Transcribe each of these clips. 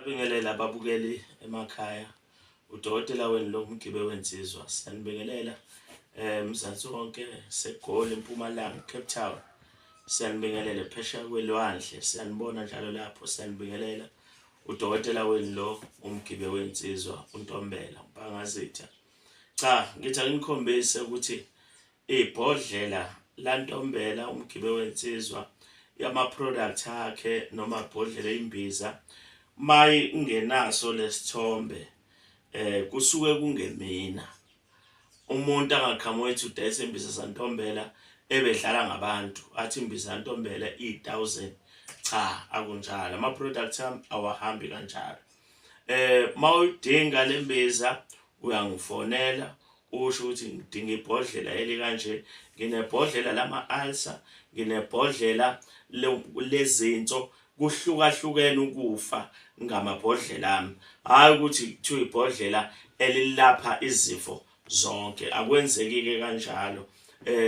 Ngiyabingelela ababukeli emakhaya. Udokotela wenu lo Mgibe wensizwa. Siyanibingelela Mzansi wonke seGoli, eMpumalanga, Cape Town. Siyanibingelela phesheya kwelwandle, siyanibona njalo lapho, siyanibingelela. Udokotela wenu lo uMgibe wensizwa, uNtombela, uMpangazitha. Cha, ngithi angikhombise ukuthi ibhodlela laNtombela umgibe wensizwa yama-product akhe noma ibhodlela imbiza mayi ingenaso lesithombe kusuke kungemina. Umuntu angaqhamuka ethi udayisa imbiza zaNtombela ebedlala ngabantu athi imbiza yaNtombela iyi-1000. Cha, akunjalo, ama-product ami awahambi kanjalo. Mawuyidinga lembiza uyangifonela usho ukuthi ngidinga ibhodlela elikanje, nginebhodlela lama-ulcer, nginebhodlela lezinso, kuhlukahlukene ukufa ngamabhodlela ami. Hhayi ukuthi kuthiwa ibhodlela elilapha izifo zonke, akwenzeki-ke kanjalo.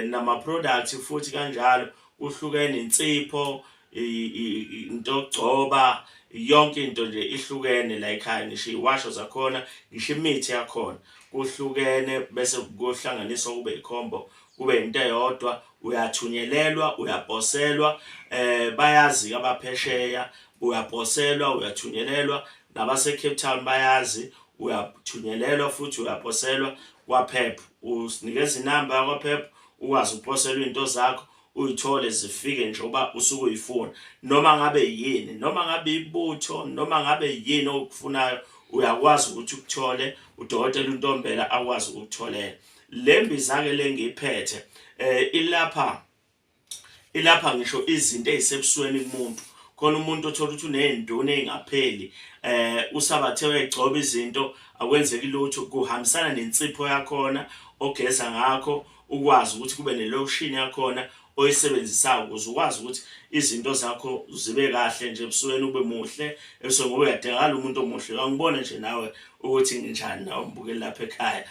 Nama-product futhi kanjalo kuhlukene, insipho, into yokugcoba, yonke into nje ihlukene la ekhaya, ngisho iy'washo zakhona, ngisho imithi yakhona kuhlukene, bese kuhlanganiswa kube ikhombo, kube into eyodwa. Uyathunyelelwa, uyaposelwa, bayazi-ke abaphesheya, uyaposelwa, uyathunyelelwa, nabase-Cape Town bayazi, uyathunyelelwa futhi uyaposelwa kwaPep. Usinikeza inamba yakwaPep ukwazi ukuposelwa iy'nto zakho, uyithole zifike njengoba usuke uyifuna, noma ngabe yini, noma ngabe ibutho, noma ngabe yini okufunayo uyakwazi ukuthi ukuthole, udokotela uNtombela akwazi ukukutholela. Le mbiza-ke le ngiyiphethe ilapha ilapha ngisho izinto ey'sebusweni kumuntu. Khona umuntu othola ukuthi uney'nduna ey'ngapheli, usabathe uyayigcoba izinto akwenzeki lutho, kuhambisana nensipho yakhona ogeza ngakho, ukwazi ukuthi kube ne-lotion yakhona oyisebenzisayo ukuze ukwazi ukuthi izinto zakho zibe kahle nje ebusweni, ube muhle ebusweni ngoba uyadingakala umuntu omuhle. Uyangibona nje nawe ukuthi nginjani nawe mbukeli lapha ekhaya.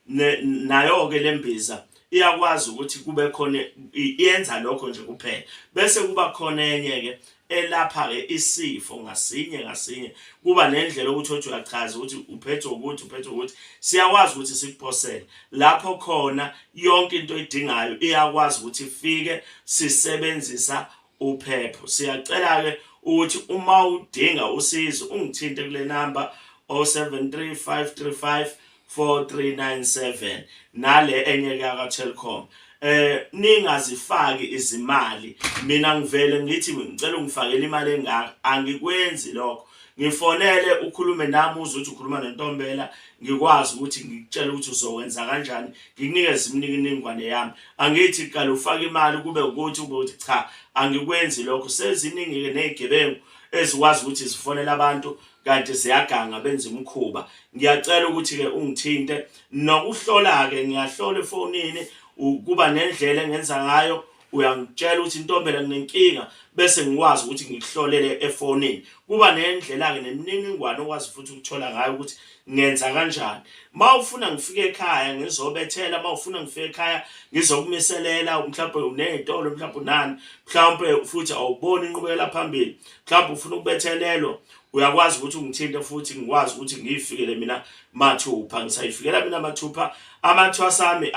Nayo-ke le mbiza iyakwazi ukuthi kube khona iyenza lokho nje kuphela, bese kuba khona enye-ke elapha-ke isifo ngasinye ngasinye, kuba nendlela ukuthi othi uyachaza ukuthi uphethwe ukuthi uphethwe ukuthi, siyakwazi ukuthi sikuphosele lapho khona yonke into oyidingayo iyakwazi ukuthi ifike sisebenzisa uphepho. Siyacela-ke ukuthi uma udinga usizo ungithinte kule namba 073 535 4397 nale enye ka Telkom. Ningazifaki izimali, mina ngivele ngithi ngicela ungifakele imali engaka, angikwenzi lokho. Ngifonele ukhulume nami uze uthi ukhuluma neNtombela, ngikwazi ukuthi ngikutshele ukuthi uzokwenza kanjani, ngikunikeze imininingwane yami. Angithi qala ufake imali kube ukuthi ube uthi cha, angikwenzi lokho. Seziningi-ke ney'gebengu ezikwazi ukuthi zifonele abantu kanti ziyaganga benza imikhuba. Ngiyacela ukuthi-ke ungithinte nokuhlola-ke, ngiyahlola efonini, ukuba nendlela engenza ngayo, uyangitshela ukuthi Ntombela nginenkinga, bese ngikwazi ukuthi ngikuhlolele efonini. Kuba nendlela-ke nemininingwane okwazi futhi ukuthola ngayo ukuthi ngenza kanjani. Uma ufuna ngifike ekhaya ngizobethela, uma ufuna ngifike ekhaya ngizokumiselela, mhlawumbe uney'tolo, mhlawumbe unani, mhlawumbe futhi awuboni inqubekela phambili, mhlawumbe ufuna ukubethelelwa, uyakwazi ukuthi ungithinte futhi ngikwazi ukuthi ngiyifikele mina mathupha. Ngisayifikela mina mathupha, amathwasa ami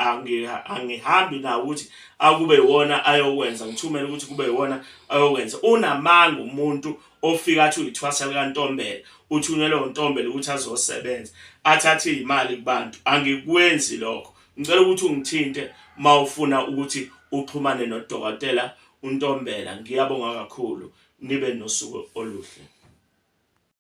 angihambi nawo ukuthi akube iwona ayokwenza, ngithumele ukuthi kube iwona ayokwenza. Unamanga umuntu ofika athi uyithwasa likaNtombela, uthunyelwe uNtombela ukuthi azosebenza, athathe iy'mali kubantu. Angikwenzi lokho. Ngicela ukuthi ungithinte uma ufuna ukuthi uxhumane nodokotela uNtombela. Ngiyabonga kakhulu, nibe nosuku oluhle.